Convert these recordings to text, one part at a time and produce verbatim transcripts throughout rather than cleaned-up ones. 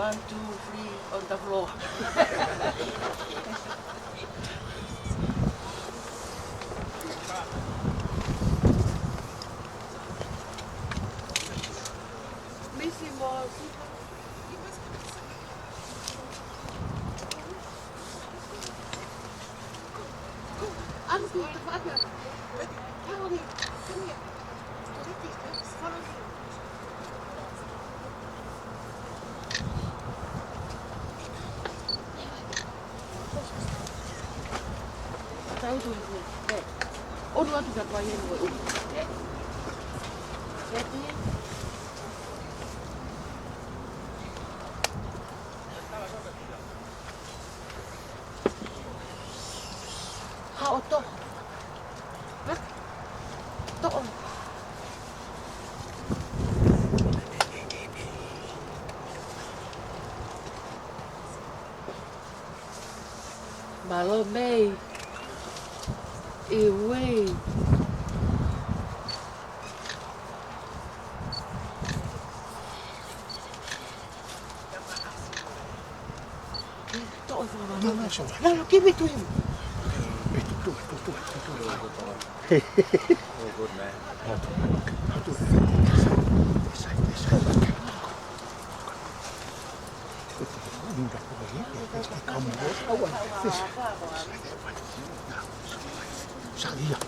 One, two, three, on the floor. Missy Moss. Auntie, come here. Come here. Follow me. Tau tu e. ʻOnu atu ka pai e ue u. Haʻo toʻo. Hā? Toʻo. Mālō mei. ʻIo. No, no, it's all right. No, no, give it to him. Hey, do it, do it, do it, do it. All good, man. I'll do it. I'll do it. This side, this side. Put the window over here. Yes, yes, they come over. Oh, what? This. Now, sorry, yeah.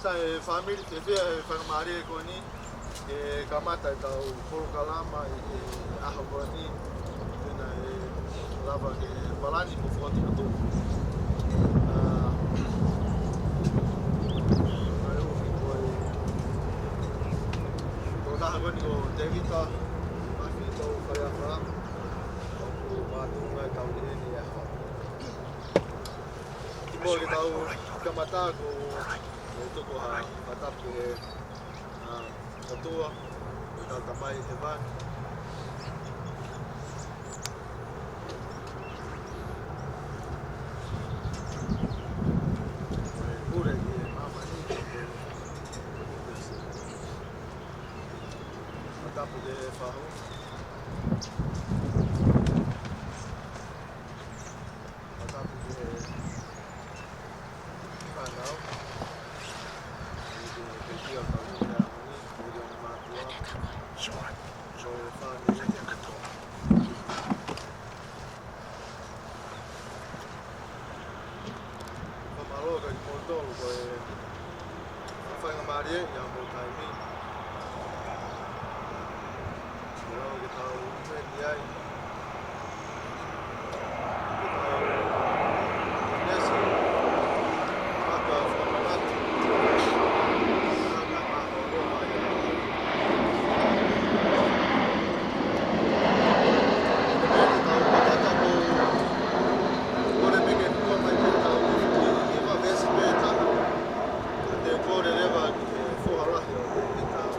Sai, fāmili, ke fie faingamālie ko eni ke kamata ʻetau polokalama ʻi he ʻaho ko eni, pea naʻe lava ke palani mo fokotuʻutuʻu. ʻA, ʻa e ʻuhi ko e, ko e taha ko eni ko Tevita Mafi Tau Faleafa, ʻoku mātuʻunga ʻetau ʻi heni ʻi he ʻaho. Kimuʻa ke tau kamata, ʻoku ou tuku ha fakatapu ki he, ʻa, ʻOtua, ko ʻetau Tamai Hēvani. Ko e pule ki he māmani, ko e fakatapu ki he fahu. Fakatapu ki he fānau. Ko e pekia ka ʻuhi a mani, ko e mātuʻa. Ko e fānau. Fakamālō atu kimoutolu ko e faingamālie ʻi hoʻomou taimi. Ke lava ke tau ʻi heni ai. Ke tau ʻinasi. Maka fakamanatu. Maka mālōlō mai. Ke tau patata mo kole pē ke tuku mai ke tau ʻi he veesi pē taha. Te u kole leva ki he foha lahi ʻo e tau.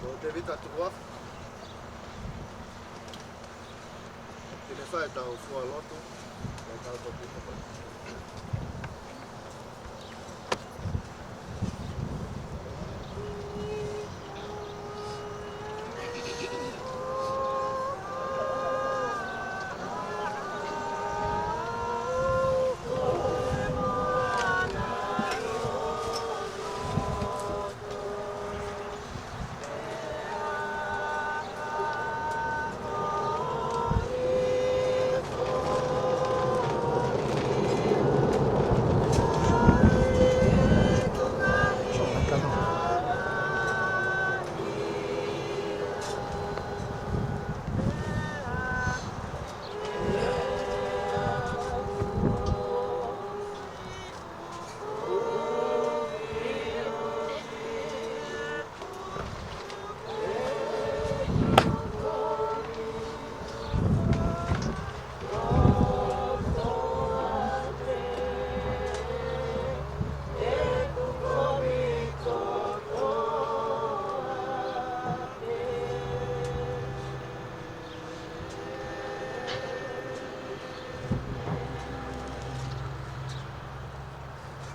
Ko Tevita Tukuafu. Ke ne fai ʻetau fua lotu, ʻetau toki hoko.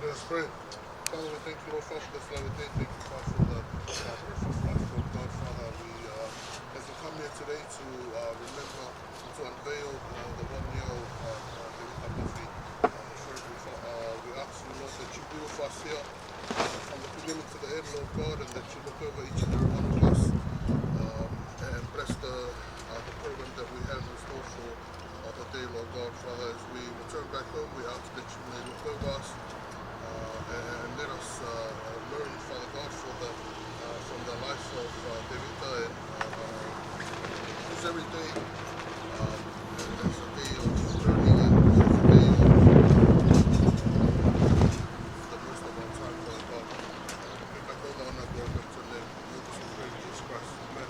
Let us pray. Father, we thank you, Lord, Father, for this lovely day. Thank you, Father, for the, uh, precious life, Lord God. Father, we, uh, as we come here today to, uh, remember, to unveil, uh, the one year of, uh, uh, Tevita Mafi, uh, the surgery. Fa-, uh, we ask you, Lord, that you be with us here, uh, from the beginning to the end, Lord God, and that you look over each and every one of us, um, and bless the, uh, the program that we have in store for, uh, the day, Lord God. Father, as we return back home, we ask that you may look over us, uh, and, and let us, uh, uh, learn, Father God, for the, uh, from the life of, uh, Tevita and, uh, uh, his everyday, uh, as a day of learning and as a day of the most of our time, Father God. Bring back all the honor, glory back to your name. We ask this in Jesus Christ. Amen.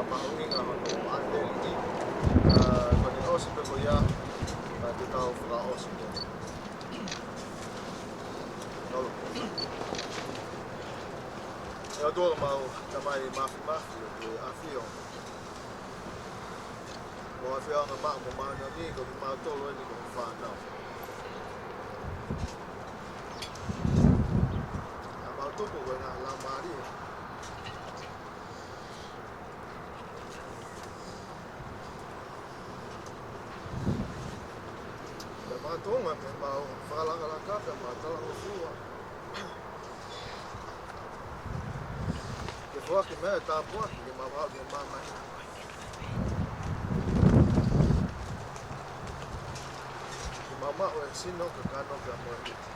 mahuʻinga hono ʻateli. Ka ko ʻene ʻosi pē ko ia, ka te tau fakaʻosi pē. Tolu. ʻE ʻOtua ko homau Tamai Māfimafi, ʻoku ke ʻafio. Mo ʻafioʻanga maʻa mo māʻoniʻoni, ko kimautolu eni ko ho fānau. Naʻa mau tupu ko e ngaahi laumālie. Pea mau tuʻunga mei heʻemau fakalakalaka, pea mau talangofua ke foaki mai e tāpuaki ke mau haʻu ke māmani. Ke mau maʻu e sino, kakano, pea mo e ʻutu.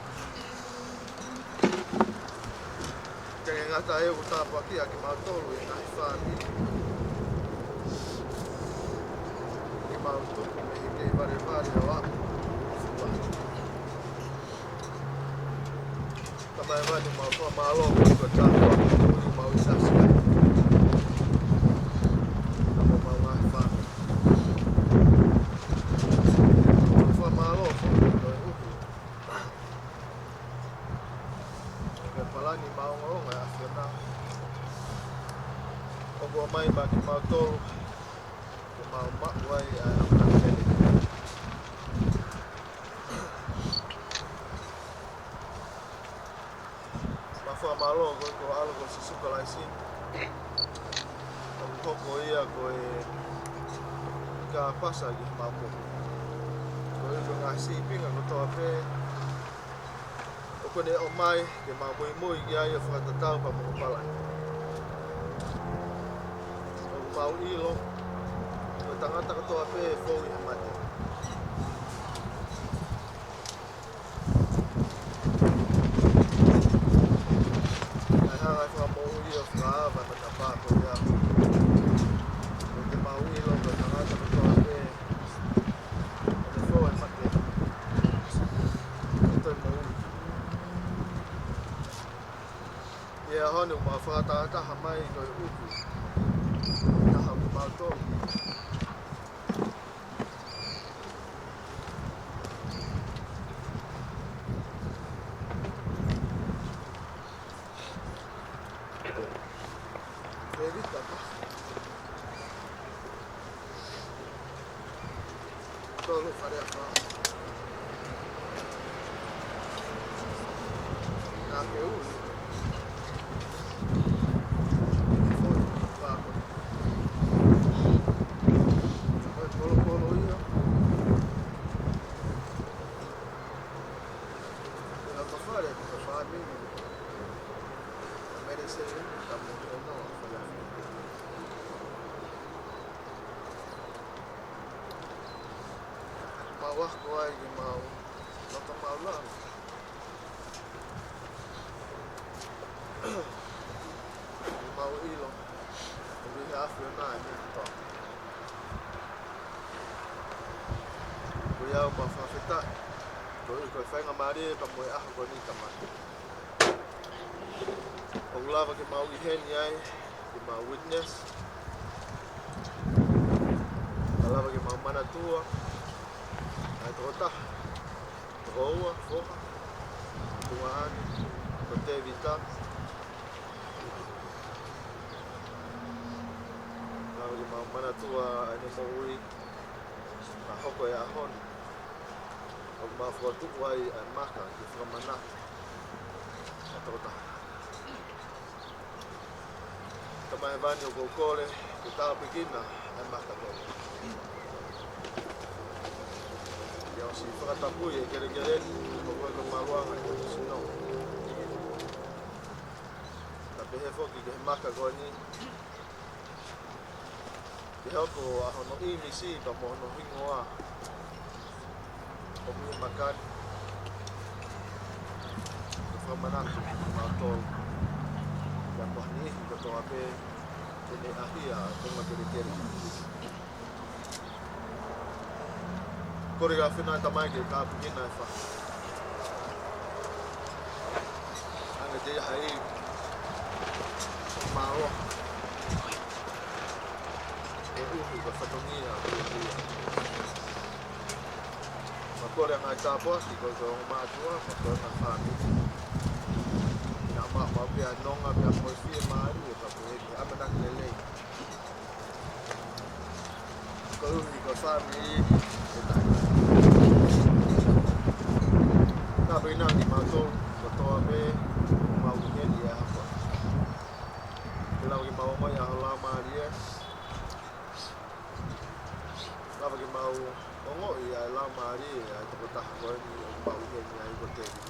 Ke ngata ai ʻoku tāpuakiʻi ʻa kimautolu ʻi he ngaahi fāmili. Ke mau tupu mei he kei valevale ʻo aʻu. Tamai, ʻoku mau fakamālō koeʻuhi ko e tāpuaki ʻoku mau ʻi ai. Ka ko homau ngaahi fāmili. Mau fakamālō koeʻuhi ko e ʻuhi, ko e palani maʻongoʻonga ʻa e ʻAfiona ʻoku ʻomai maʻa kimautolu ke mau maʻu ai ʻa e ʻamanaki. Mau fakamālō koeʻuhi ko ho ʻAlo ko Sīsū Kalaisi. ʻOku hoko ia ko e kāpasa ki heʻemau moʻui. Koeʻuhi ko e ngaahi sīpinga kotoa pē ʻoku ne ʻomai ke mau muimui ki ai ʻo fakatatau pea mo ho palani. ʻOku mau ʻilo ko e tangata kotoa pē ʻe fou ʻi he mate. Kae hanga ʻe he Fakamoʻui ʻo fakaava e matapā ko ia. ʻOku mau ʻilo ko e tangata kotoa pē ʻoku ne fou he mate, ʻe toe moʻui. ʻI he ʻaho ni ʻoku mau fakatahataha mai koeʻuhi ko e taha ʻo kimautolu. Tolu Faleafa. Naʻa ke ui. Fonu Papa. Ko e polopolo ia. Ko e fale, ko e fāmili. Mele se, ka mo ke no, Faleafa. Mau ako ai ke mau loto maʻulalo. Mau ʻilo ʻoku ʻi he ʻAfiona ʻa e meʻa kotoa. Ko ia ʻoku mau fakafetaʻi koeʻuhi ko e faingamālie pea mo e ʻaho ko eni, Tamai. ʻOku lava ke mau ʻi heni ai ke mau witness. Ka lava ke mau manatua ʻa e tokotaha, tokoua, foha, tuongaʻane, ko Tēvita. Lava ke mau manatua ʻa ʻene moʻui, ka hoko e ʻaho ni ʻoku mau fokotuʻu ai ʻa e maka ke fakamanatu ʻa e tokotaha. Tamai Hēvani, ʻoku ou kole ke tāpuekina ʻa e maka ko eni. ʻIo, Siʻi fakatapui e kelekele ni, ko koe ko e maluʻanga ʻo e sino. Kae pehē foki ki he maka ko eni, ke hoko ʻa hono ʻīmisi pea mo hono hingoa ʻo e maka ni. Ko e fakamanatu kiate kimautolu, pea mo ha niʻihi kotoa pē, ke ne ʻahia ʻa e konga kelekele. Kole ki he ʻAfiona ʻa e Tamai ke tāpuekina e faʻahinga. Hangē ko ia ʻi he mālō. Koeʻuhi ko e fatongia ʻo e ʻOtua. Pea kole ʻa e ngaahi tāpuaki ki he ongo mātuʻa, pea mo e ngaahi fāmili. Naʻa mau maʻu pē ʻa e nonga pea mo e fiemālie, pea mo e ʻamanaki lelei. Koeʻuhi ko e fāmili ʻe taha. Tāpuekina kimautolu kotoa pē ʻoku mau ʻi heni he ʻaho ko eni. Ke lava ke mau ongoʻi ʻa ho Laumālie. Lava ke mau ongoʻi ʻa e laumālie ʻa e tokotaha ko eni ʻoku mau ʻi heni ai ko Tēvita.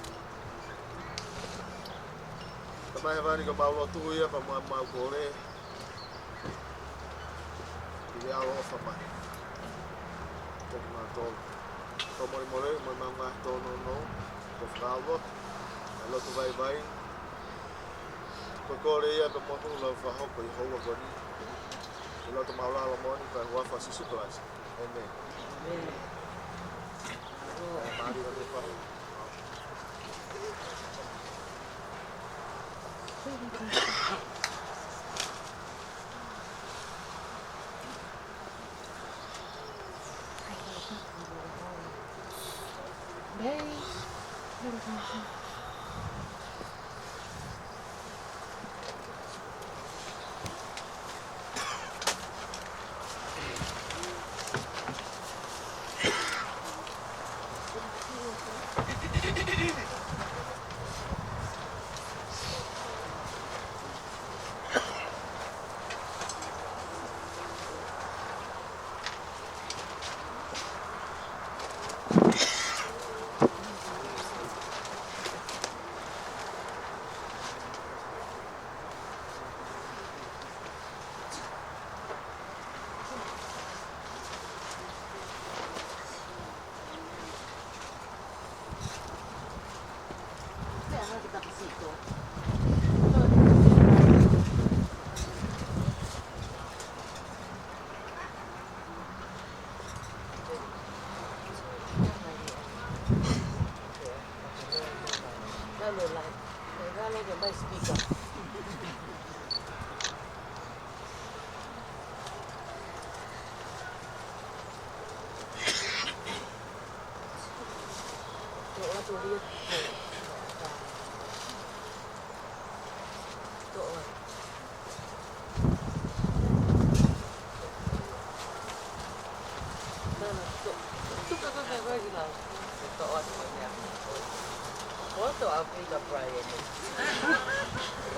Tamai Hēvani, ko ʻemau lotu ia pea mo ʻemau kole, ke ke ʻaloʻofa mai kiate kimautolu. Fakamolemole mo ʻemau ngaahi tōnounou, ko e fakaʻaufuli, ʻa e lotu vaivai, ko e kole ia pea mo e hula fakahoko ʻi he houa ko eni. ʻI he lotu māʻulalo moʻoni, pea ʻi he huafa ʻo Sīsū Kalaisi. ʻĒmeni. ʻĒmeni. ʻE, mālō e fahu.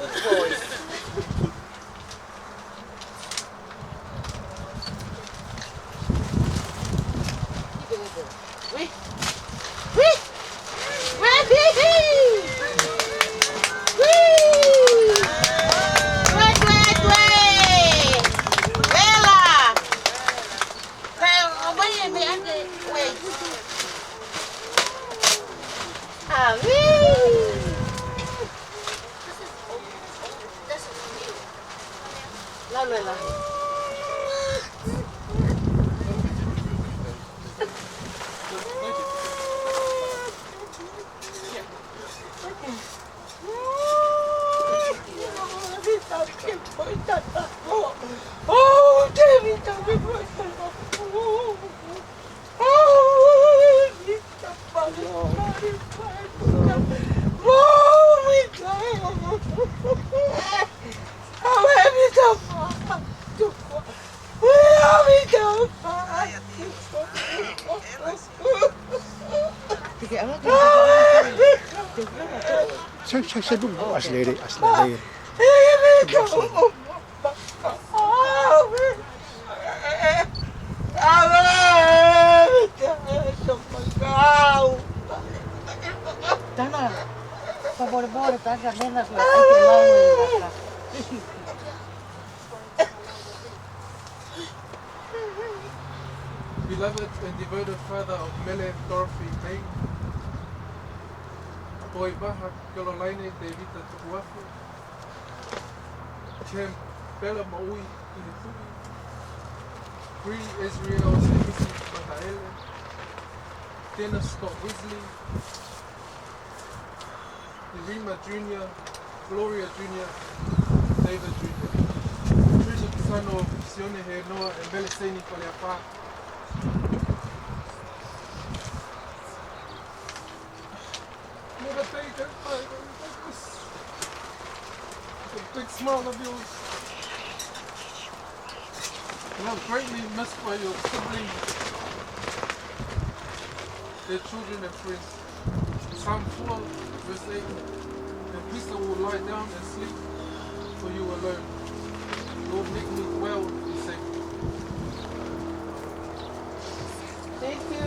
Good boy. Sai, sai, sai, ʻasilele, ʻasilele. More, more, pasa menos lo que hay que lado de la casa. Beloved and devoted father of Mele Dorothy May, Poivaha Caroline Tevita Tukuafu, Chem Bella Maui Ihetui, Bree Israel Semisi Mataele, Dennis Scott Wesley, Irima Junior, Gloria Junior, David Junior. Richard, son of Sione Henoa and Meliseni Faleafa. Never take it, I don't take this. A big smile of yours. You are greatly missed by your siblings, their children and friends. Psalm four, verse eight. The priest will lie down and sleep, for you alone. Lord, make me well in safety. Thank you.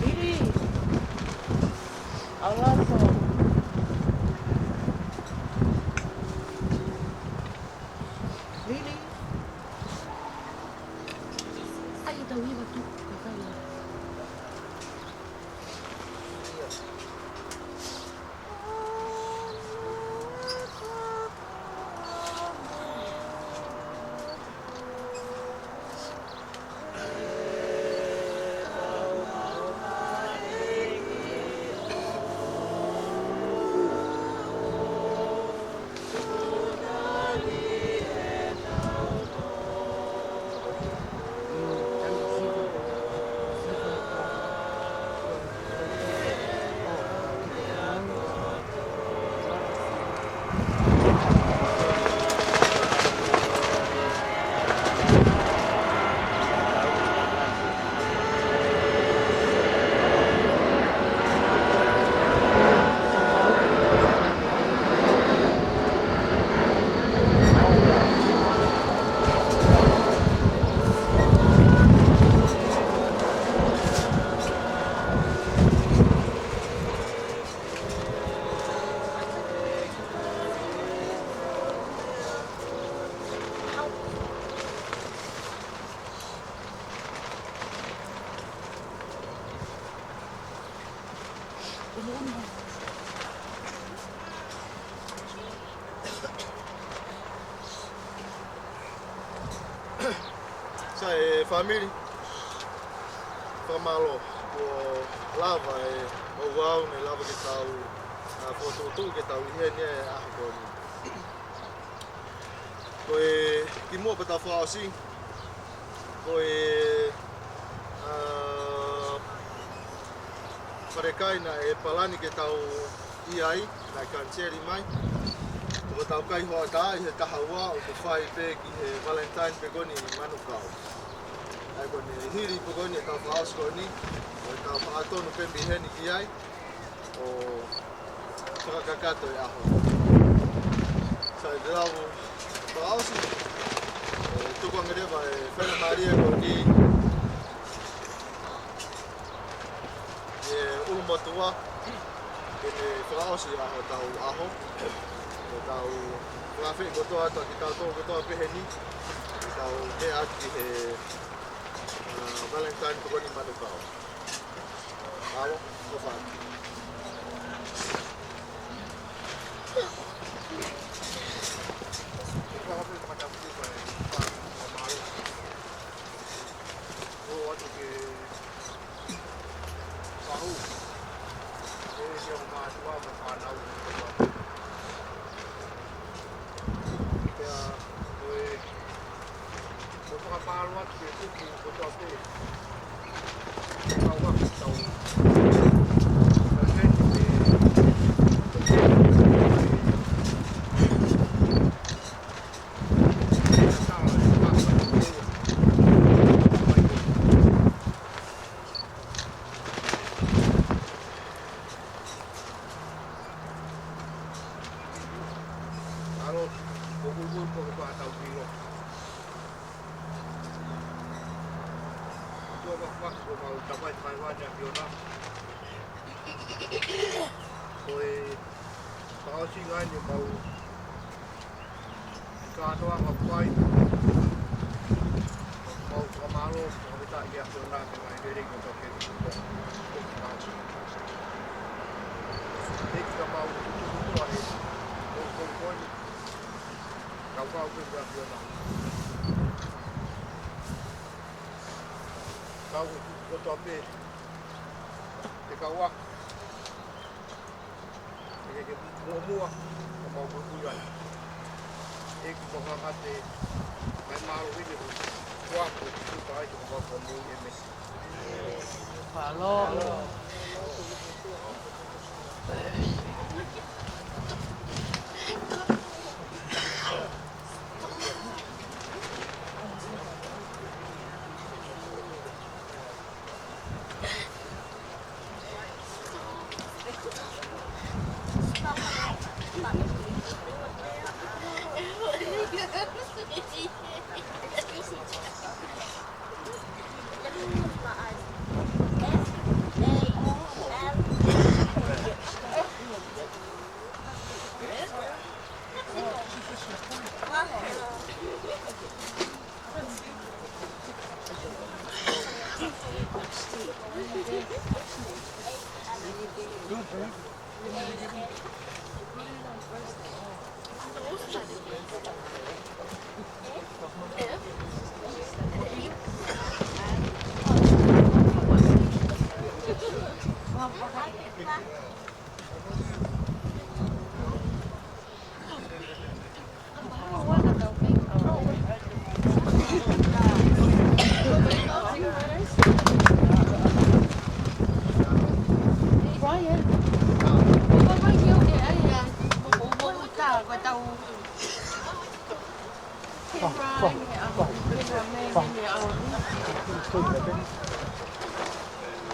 Lili. Aulaso. Lili. Ai, tau hiva tu. Sai, e fāmili, fakamālō. Kuo lava e ouau ne lava ke tau, ʻa, fokotuʻutuʻu ke tau ʻi heni he ʻaho ko eni. Ko e kimuʻa pea tau fakaʻosi, ko e, ʻa, falekai naʻe palani ke tau ʻi ai, naʻe kaniseli mai. Ko ʻetau kai hoʻatā ʻi he taha ua ʻoku fai pē ki he Valentine pē ko eni ʻi Manukau. ʻA ia ko eni hili pē ko eni ʻetau fakaʻosi ko eni, ko ʻetau fakaʻatonu pē mei heni ki ai, ʻo fakakakato e ʻaho. Sai, te tau fakaʻosi, ʻe tuku ange leva e faingamālie ko eni ʻe ʻulumotuʻa, ke ne fakaʻosi ʻa hotau ʻaho, ke tau fakaafeʻi kotoa atu kitautolu kotoa pē heni, ke tau meʻa atu ki he, ʻa, Valentine pē ko eni ʻi Manukau. Alo, ko fai. Ko fai atu ke Pau. Ko e sia ko mātuʻa mo e fānau. Pea, ko e, ko e fakamālō atu ki he kupu kotoa pē. Kau atu tau. Pea heni, e, Ko e muimui ko e fakatatau ki loto. Ko e fakafoki ko mau tapai kai vane a ki ona. Ko e fakaʻosinga eni mau kātoanga fai. Mau fakamālō, fakafetaʻi kia Fiona, ke mai vere ko toke. Teki ka mau tutuku tua he. Ko, ko, ko, kau kau pē kia Fiona. Kau ko tope. Te kau aku. Ke ke muʻomuʻa, ka mau muimui ai. ʻEiki ko kakate, mai mālō ʻi he ʻoku ʻoatu ʻi he tuʻu ai te kau mau muimui e mesi. Palo.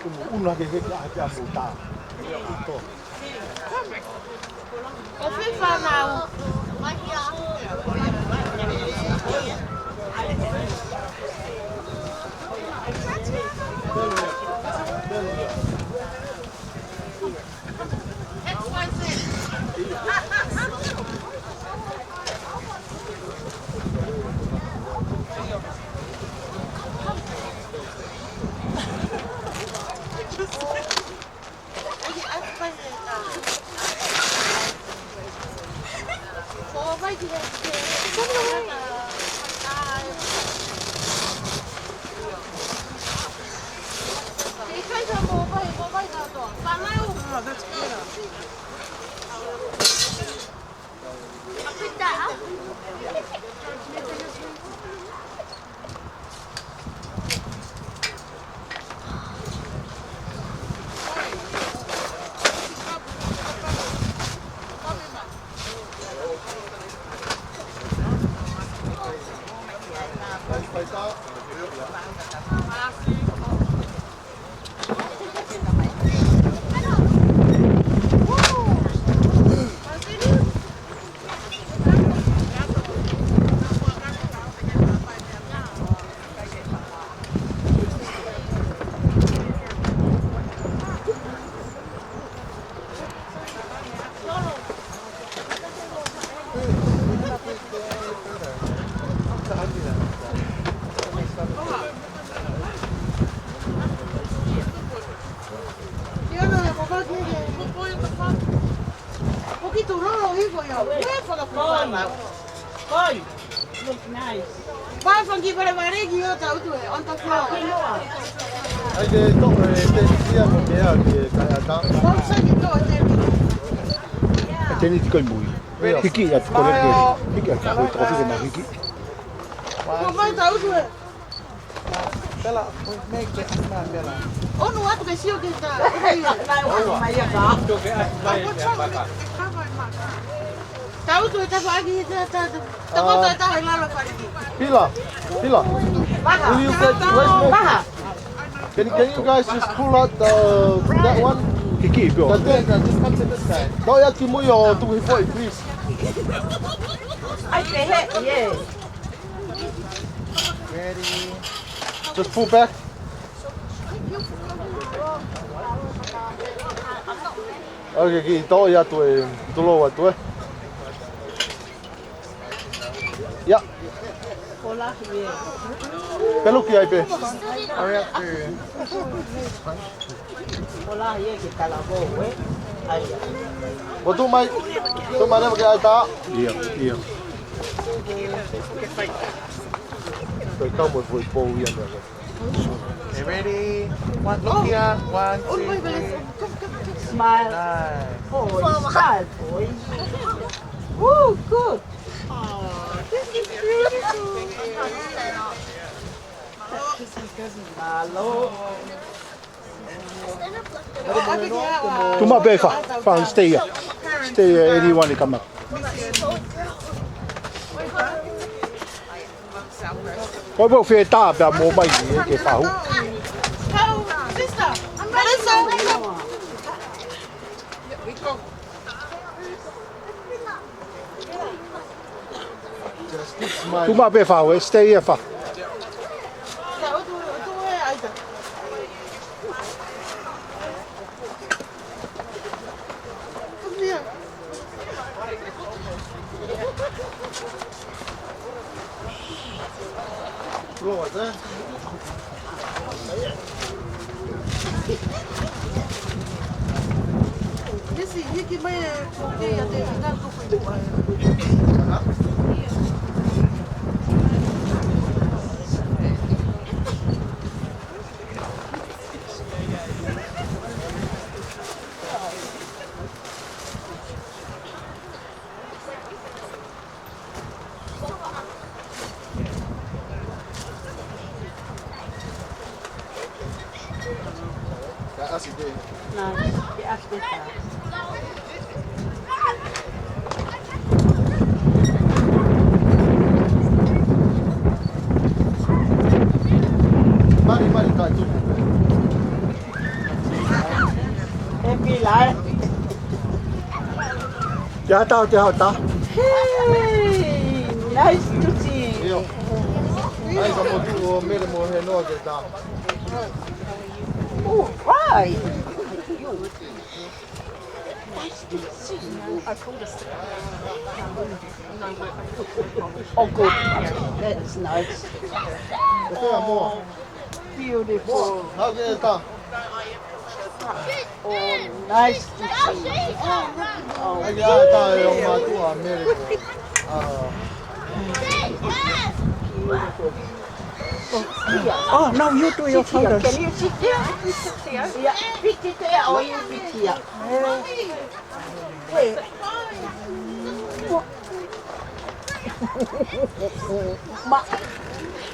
Unu, unu hake he, hake a mo ta. Ito. Ko fē fānau? Oh, that's good. Look nice. Vai, funky, pale vale ki o tau tu e, on the floor. Ai ke toʻo e tenisi ia mo ke ʻai ke kai ata. Vai, funky, toʻo e tenisi. Tenisi ko e mui. Hiki atu ko e, hiki atu ko e tokofi ke na hiki. Ko vai tau tu e. Bella, we make the, Bella. ʻOno atu ke sio ke ta. Tau tu e tafaʻaki ta, ta, ta. Takoto e taha ʻi lalo fale ki. Pila, Pila. Will you get, where's Meg? Can, can you guys just pull out the, that one? Hiki, Bill. That thing. Just come to this side. Toʻo ia ki mui ʻo tuku hifo, please. ʻAi pē he, yeah. Ready. Just pull back. Okay, kiʻi toʻo atu e, tulou atu e. Yeah. Kola, yeah. Peluki ai pē. Hurry up, dude. Mo tuʻu mai, tuʻu mai leva ke ʻai tā. ʻIo, ʻio. Kai kau mo e foʻi pou ia meʻa. Okay, ready? One, look here. One, two, three. Smile. Nice. Oh, smile, boy. Oh, good. Oh, this is beautiful. Mālō. Tuʻu maʻu pē fa, fa, stay here. Stay here, anyone come up. Ko e pau fē tā pea mo mai ni, ʻe ke fahu. Sister, Melissa. Tuʻu maʻu pē fa, we stay here fa. Misi, hiki mai e kōkē ʻa te ina kupu i mua. Ka ʻasi pē. Nā, ke ʻasi pē tā. Mali, mali, tā tupu. E pila, ē. Te hata, te hata. Hey, nice to see you. ʻIo. ʻAi, ka mo tuʻu ʻo Mele mo Henoa ke tā. Oh, why? Nice to see you. Oh, good. That's nice. Ko te amo. Beautiful. Hau ke tā. Oh, nice to see you. Oh, ʻai ke ʻai tā e ʻo mātuʻa Mele. Ah. Beautiful. Oh, no, you do your photos. Can you sit here? Yeah, sit here. Oh, you sit here. Wait. Ma-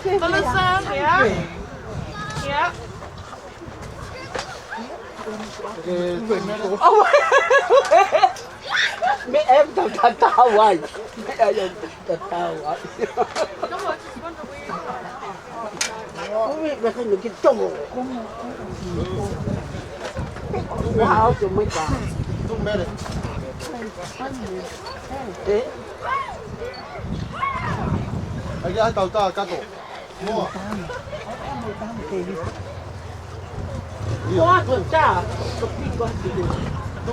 Melissa, yeah? Yeah. Oh. Me em ta ta ta wai. Me ai em ta ta wai. Ui, me kai no ki tomo. Wow, to mai ka. Too many. Eh? ʻAi ke ʻai tau tā kato. Moa. Moa ko tā. Ko piko atu. Tū.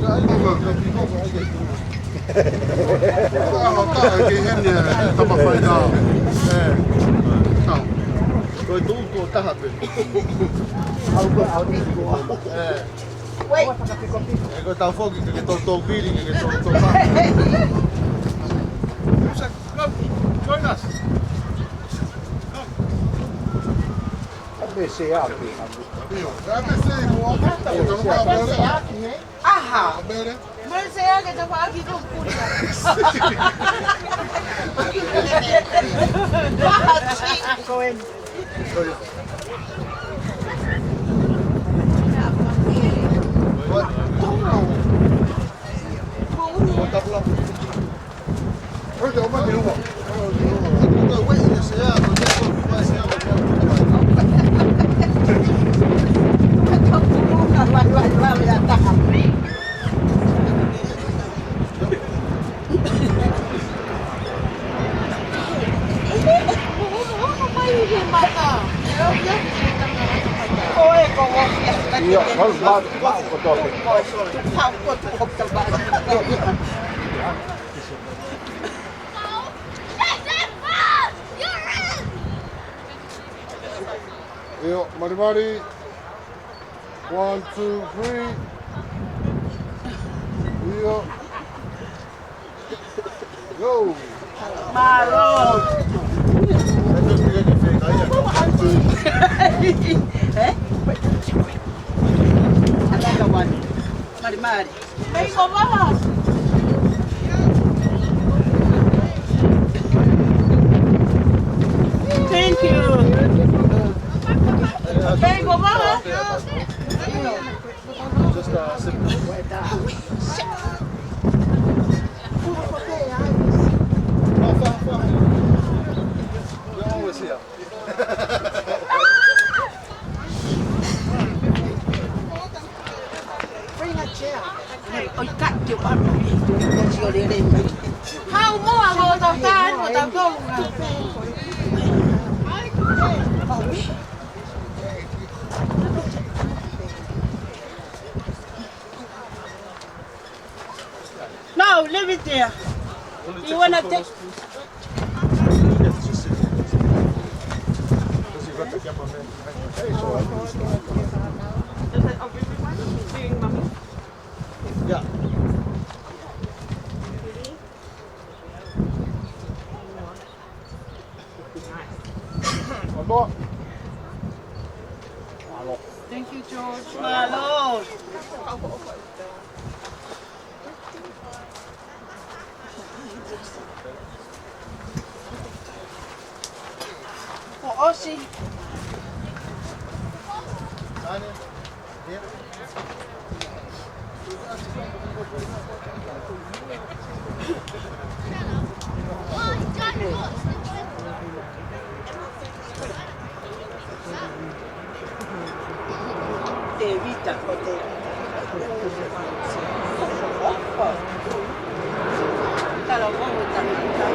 Ka ʻai ke piko ko ʻai ke tū. Ka ʻai ke heni e tama fai tā. Eh. Tau. Ko e tū ko taha pē. Au ko au. Eh. Wait. E ko tau foki ke ke tau tau pili, ke ke tau tau pā. Come, join us. Come. Ame se aki. Io, ame se mo. Ame se aki, eh? Aha. Mele. Mele se aki, tau aki ko kuli. Ko en. ʻIo, malu, malu, malu kotoa pē. ʻIo, malimali. One, two, three. ʻIo. Go. Mālō. Eh? Another one. Malimali. Thank you. Thank you. Just, uh, sit. You're always here. Bring a chair. ʻOi, ka te ʻalu ki he tuʻi ko si o lele mai. Hau mo a mo tau tan, mo tau tonga. No, leave it there. You wanna take? Yeah. Thank you, George. Mālō. ʻOsi. Tēvita, ko Tēvita. Tala ko tangata.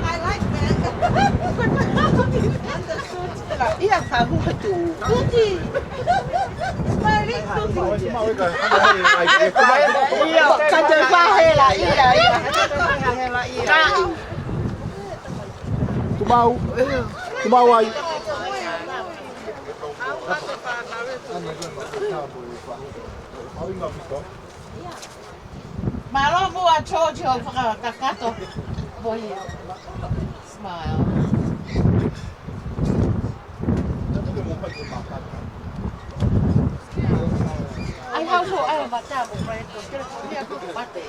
I like that. Ia, ka huka tu. Kuti. Mali kuti. Ia, ka te pahela, ia, ia. Ka. Tumau. Tumau ai. Mālō muʻa George hoʻo fakakakato. Boy, smile. Ai hau ko ai mata mo pai ko kele ko ia ko pate.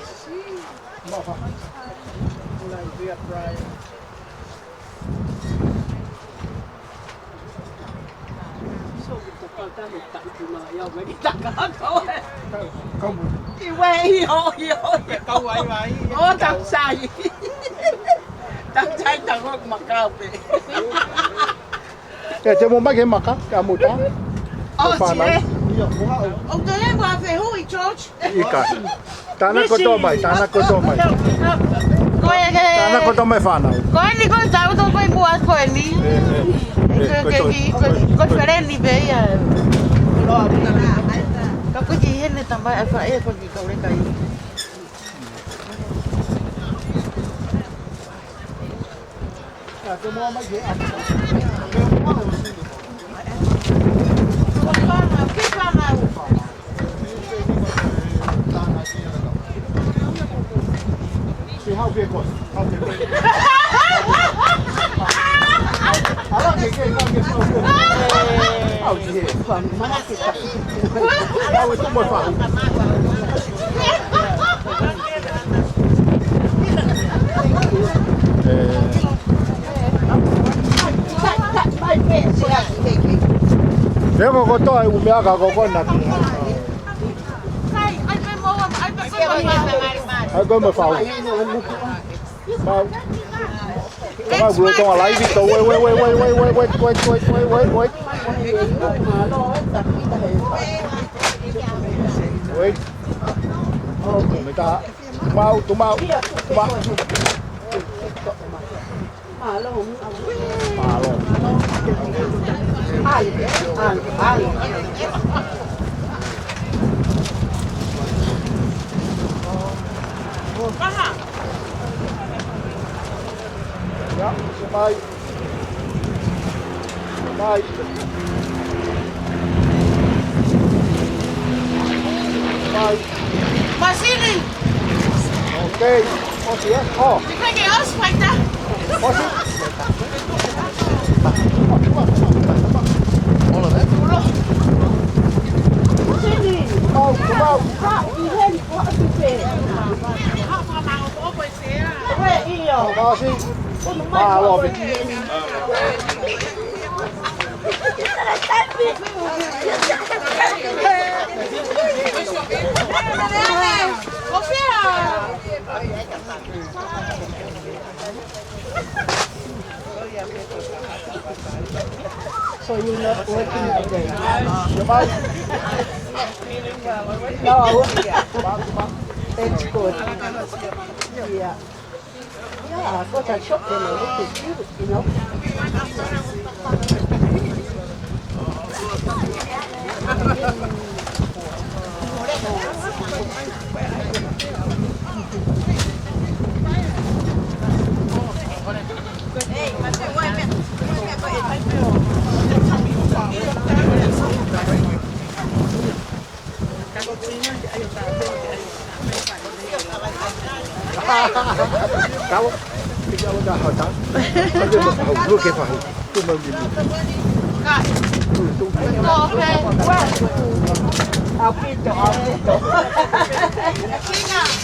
ʻIo, ʻio. ʻO takusai. Takusai, taku makau pē. ʻE, te mo mai ke maka, ke amuta. ʻO fānau. ʻOku te leva fehuʻi, George. ʻIkai. Tāna kotoa mai, tāna kotoa mai. Ko e ke. Tāna kotoa mai fānau. Ko eni ko e tau tō ko e mua ko eni. ʻE, ʻe, ʻe, ko e, ko e, ko e, ko e feleni pē ia. Ka ko e ki hene tamai ʻa e faʻē ko e ki kauleka i. Te mo kotoa e ʻū meʻa ka ko ko na ki. Ai, ko mo fau. Fau. Fau, we're going live, so wait, wait, wait. Wait. Mita. Mau, tu mau. Tu mau. Mālō. Mālō. ʻAi, ʻai, ʻai. Ia, se mai. Mai. Mai. Masini. Okay. ʻOsi, ē? ʻOsi. Te kai ke ʻosi, faita. ʻOsi. Masini. Mau, mau. Ka ʻi heni, ko atu pē. Ue, ʻio. Mālō. So you're not working today? No, I work. That's good. Yeah. Yeah, I got a shop and I look at you, you know. Kau, ʻikai ke ʻalu ʻo hata. Ka te mau hau, look at hau. Tu mau ni. Aupito, aupito.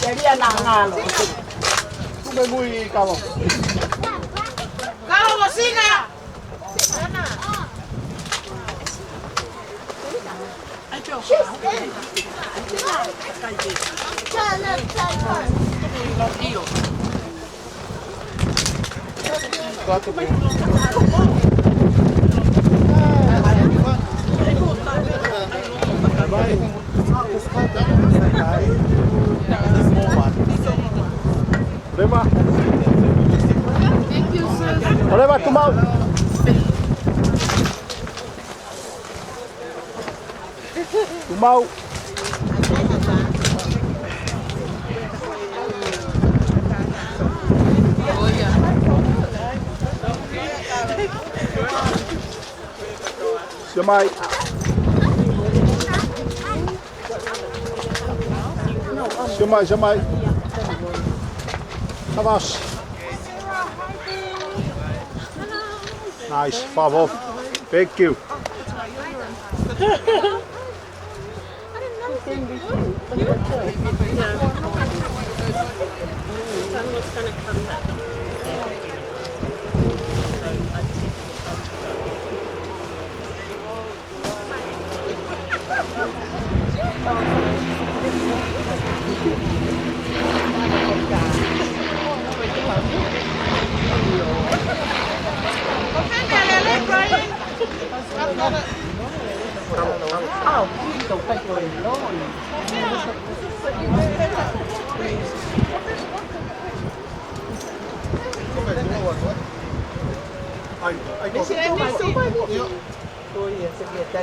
Telia na ngalo. Tu mau mui kau. Kau mo sina. Rema. Thank you, sir. Rema, tu mau. Tu mau. Siʻi mai. Siʻi mai, siʻi mai. Tavas. Nice, five off. Thank you.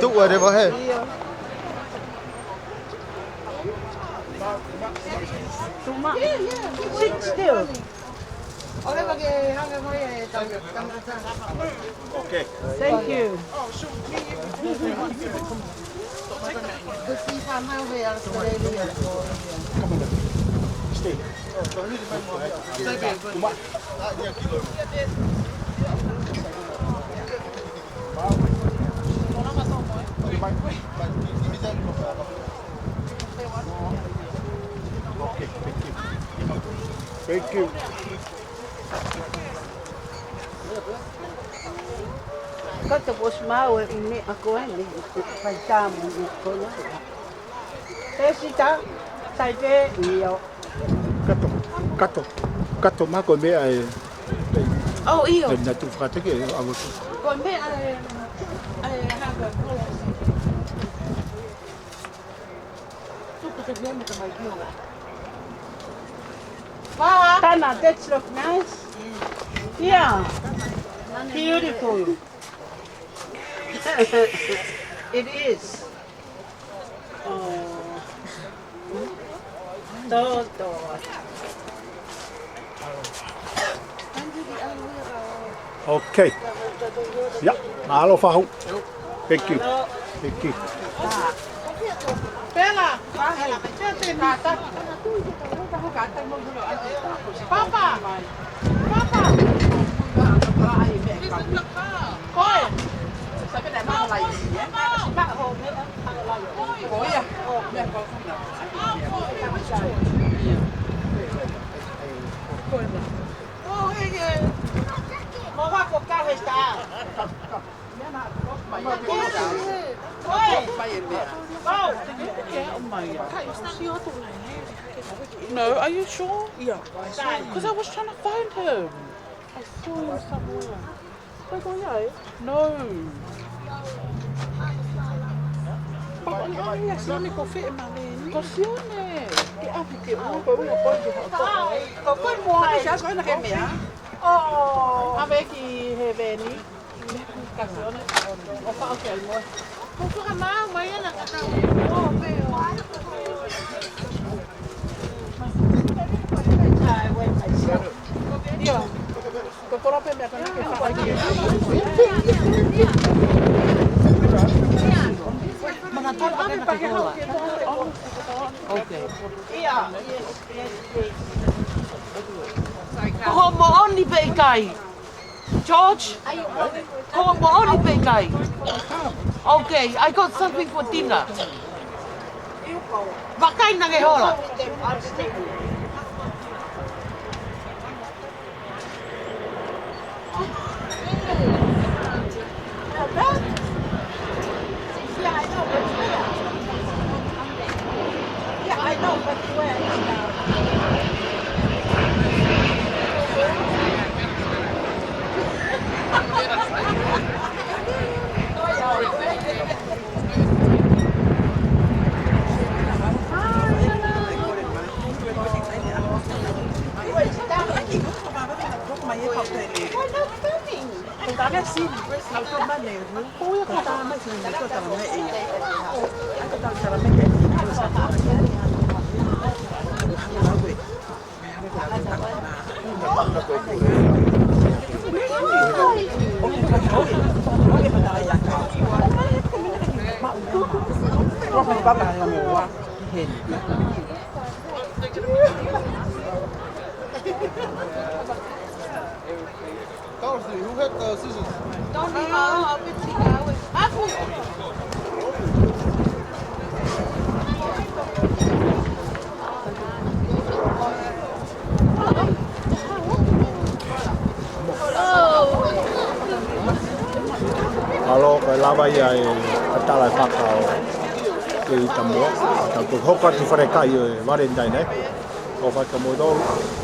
Do whatever, hey. Too much. Sit still. Okay. Thank you. Stay. Okay, thank you. Thank you. Ka te ʻosi maʻu e meʻa ko eni, fai tamu ni ko na. Pēsita, sai pē, ʻio. Kato, kato, kato mā ko e meʻa ē. Oh, ʻio. ʻE na tu fakateke, ʻa ko tu. Ko e meʻa ē, ʻe hanga ko. Tuku Tana, that look nice. Yeah. Beautiful. It is. Oh. Toto. Okay. Yeah, mahalo fahu. Thank you. Thank you. Pela. Papa. Papa. Koe. No, are you sure? Yeah. Because I was trying to find him. I saw him somewhere. Wait, go, yeah. No. Papa, ʻi ʻapi ʻa Sione ko fē ʻe Maleni? Ko Sione. ʻI ʻapi ke ʻoua, ko ʻoua, ko ʻoua, ko ʻoua. Ko koe mo ai. Papa, Sione, ko ena ke meʻa. Oh. ʻAve ki hēveni. Ka Sione. ʻO faʻo ke ai mo. Ko ko ha mau mai ana ka tau. Oh, me. Ia. Ko kolo pē meʻa ka na ke faʻo ki. Mana tau pē na ke kola. Okay. Ko hoʻo moʻoni pē ʻikai. George, ko hoʻo moʻoni pē ʻikai. Okay, I got something for dinner. Vakai na ke hola. Dorothy, who had the scissors? Don't be hard. Alo, ko e lava ia e tala e faka ʻo e ita moa. Tau hoko atu falekai ʻo e Valentine, ē. ʻO faka mo tolu.